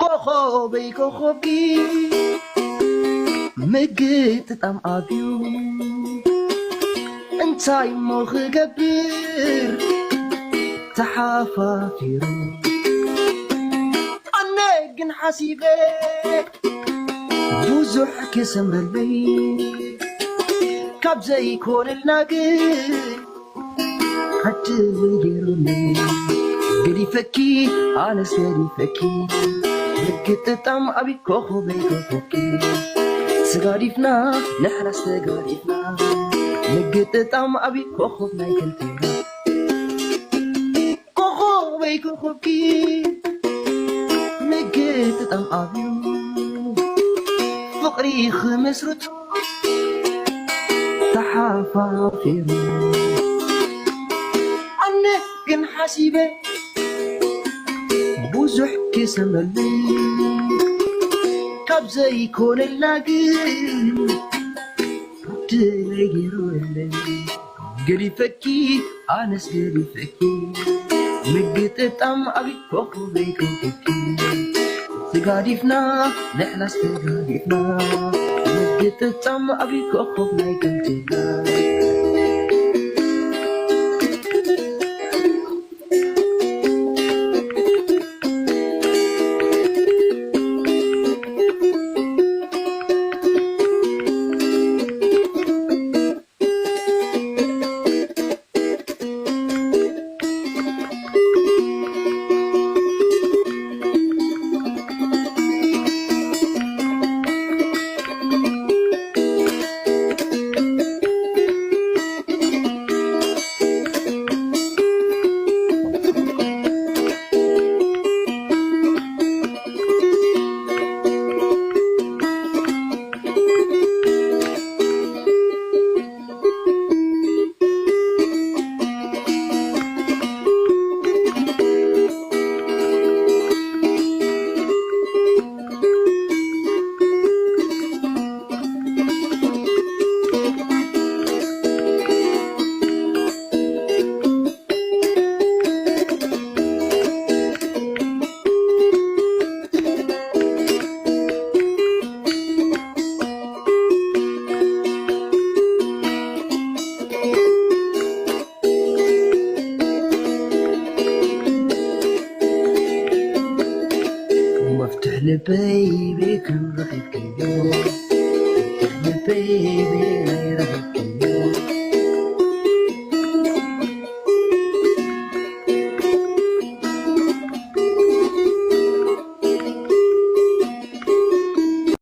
ኮኾበይ ኮኾብኪ ምግጥጣም ኣብዩ እንታይ እሞ ክገብር ተሓፋፊሩ ኣነ ግን ሓሲበ ብዙሕ ክሰምረለይ ካብ ዘይኮነልና ግን ሓድል ገይሩኒ ገዲፈኪ ኣነስ ገዲፈኪ ምግጥጣም ኣብይ ኮኾበይ ኮኾብኪ ስጋዲፍና ንሕናስ ተጋዲፍና ምግጥጣም ኣብይ ኮኾብ ናይ ክልቴና ኮኾበይ ኮኾብኪ ምግጥጣም ኣብዩ ፍቕሪ ክምስርቱ ተሓፋፊሩ ኣነ ግን ሓሲበ ብዙሕ ክሰምረለይ ካብ ዘይኮነልና ግን ድለይ ገይሩለይ ገዲፈኪ ኣነስ ገዲፈኪ ምግጥጣም ኣብ ኮኾበይ ኮኾብኪ ተጋዲፍና ንሕናስ ተጋዲፍና ምግጥጣም ኣብ ኮኾብ ናይ ከምቴና መፍትሕ ልበይ ቤክን ረኺብክዮ መፍትሕ ልበይ ቤናይ ረኺብ